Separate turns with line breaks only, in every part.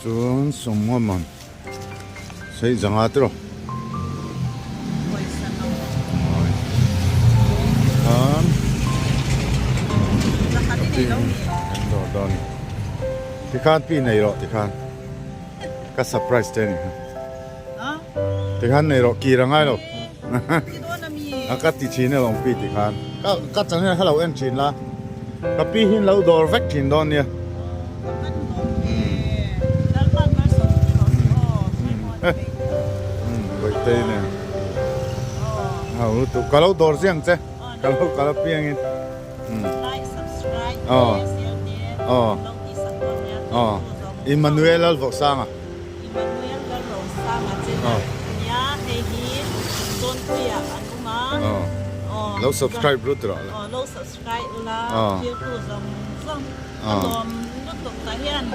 Chuan sawmnga man sei zanga te rawh. Khan kan dawr dawn tikhan pi nei rawh tikhan ka surprise che ni kha tikhan nei rawh kir angai lo a ka ti thin alawm pi tikhan ka ka channel kha lo en thin la ka pi hi lo dawr vek thin dawn nia. Bawihtei nen a ho lutuk ka lo dawr ziang che ka lo ka lo piang in aw aw aw Emmanuel Lalvawksanga aw lo subscribe lut rawh le.
Kai ula thiltu zawng zawng a lawm lutuk tah hian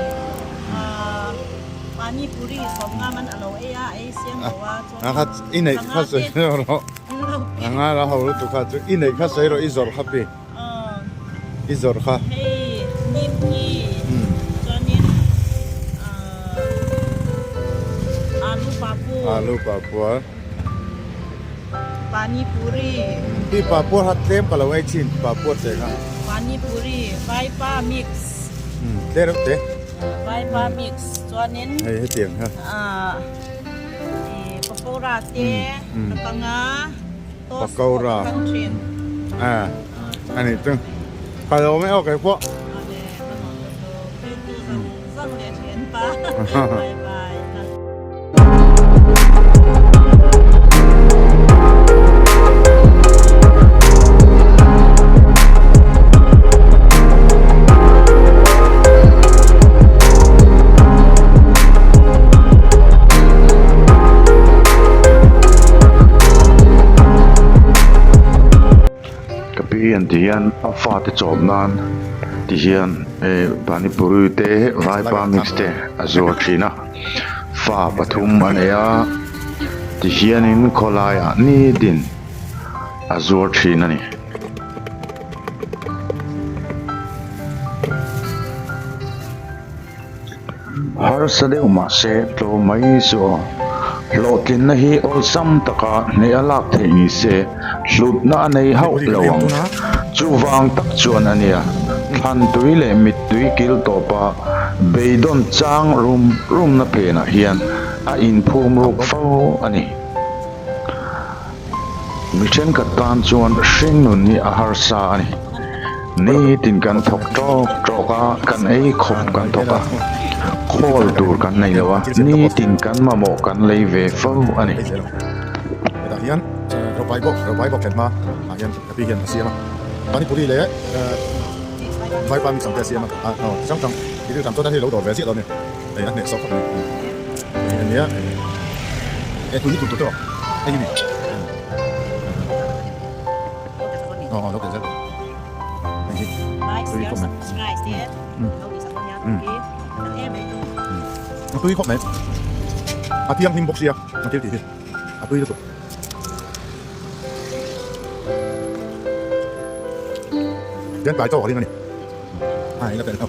pani puri sawm nga man a lo ei a, a ei siam lo a chuan
a kha i neih kha sawi rawh a nga la ho lutuk kha chu i neih kha sawi rawh i zawrh kha pi i zawrh kha
hei nimki chuanin alu papu
alu papu a.
Pani puri.
Hi papua kha tlem ka lo ei thin papua che kha.
Pani puri vaipa mix.
Um tle reuh te.
Vaipa mix chuanin.
Hei hetiang kha.
Ah i pakora te ka kang a toast pawh ka kang thin.
Ah ani chu ka lo mai awk pawh.
Awle ka nuam ta chu thiltu zawng zawng leh thin pa bye bye.
Ka pi an ti hian a fate chawp nan ti hian eh panipuri te vaipa mix te a zuar thin a. Fa pathum a nei a, tihianin khawlaiah nitin a zuar thin a ni. Harsa deuh mahse tlawm mai chu aw. Hlawhtlinna hi awlsam taka hneh a lak theih ni se hlutna a nei hauh lo ang. Chuvang tak chuan a nia, thlantui leh mittui kil tawpa Beidawn chang rum rumna phenah hian a inphum ruk fo a ni. Mi thenkhat tan chuan hringnun hi a harsa a ni. Nitin kan thawk tawk tawk a, kan ei khawp kan thawk a, khawl tur kan nei lo a, nitin kan mamawh kan lei ve fo a ni.
Vaipa mi changte a siam a, ah aw ti chang chang i riltam chuan hei lo dawr ve chiah dawn a ni, hei a hneh sawk khawp mai hei a nia e tui lutuk tur te rawh hei hi mi aw aw lo tel zel hei hi tui khawp mai a tui khawp mai a thianghlim bawk sia a thil tih hi a tui lutuk. Tian tlai chaw ka ring a ni. A eng a tel lo.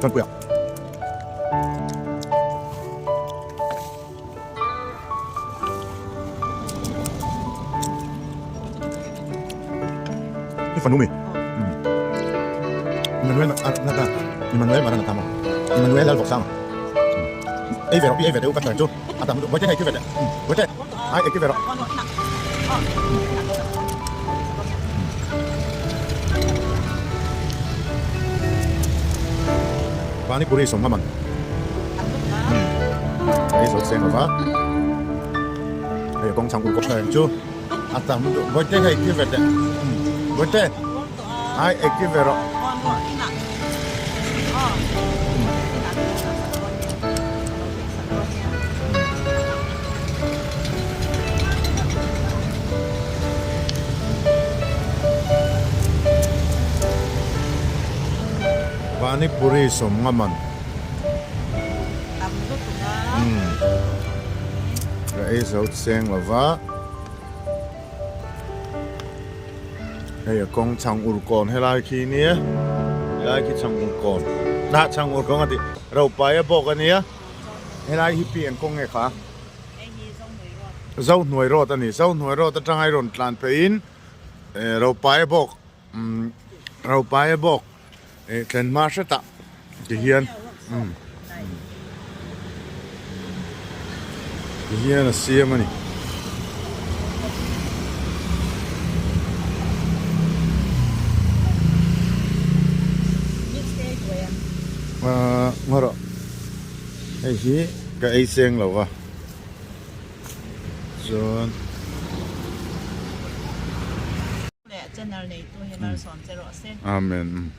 Chuan puia. I fanu mi. Emmanuel na ta. Emmanuel mara na ta mo. Emmanuel lal vok sang. Ei ve ro pi ei ve deuh ka tlan chu. A tam voite hei ki ve de. Voite. Ai ei ki ve ro. Pani puri sawm nga man. Ei zo seng lova. Hei kawng chhang ur kawng chu. A tam duh Bawihte hei ki ve teh Bawihte ai ei ki ve rawh. Pani puri sawm nga man. Ka ei zo cheng lova. Hei a kawng chhang ur kawn helai khi nia helai khi chhang ur kawn ah chhang ur kawng a tih Ropaia bawk a nia helai hi pi eng kawng nge kha Zohnuai road a ni Zohnuai road atanga i rawn tlan pheihin Ropaia bawk umm Ropaia bawk eh thlen hma hretah tihian umm tihian a siam a ni. Ahh ngaw rawh hei hi ka ei seng lo va chuan.
Leh channel neitu hi malsawm che rawh se.
Amen.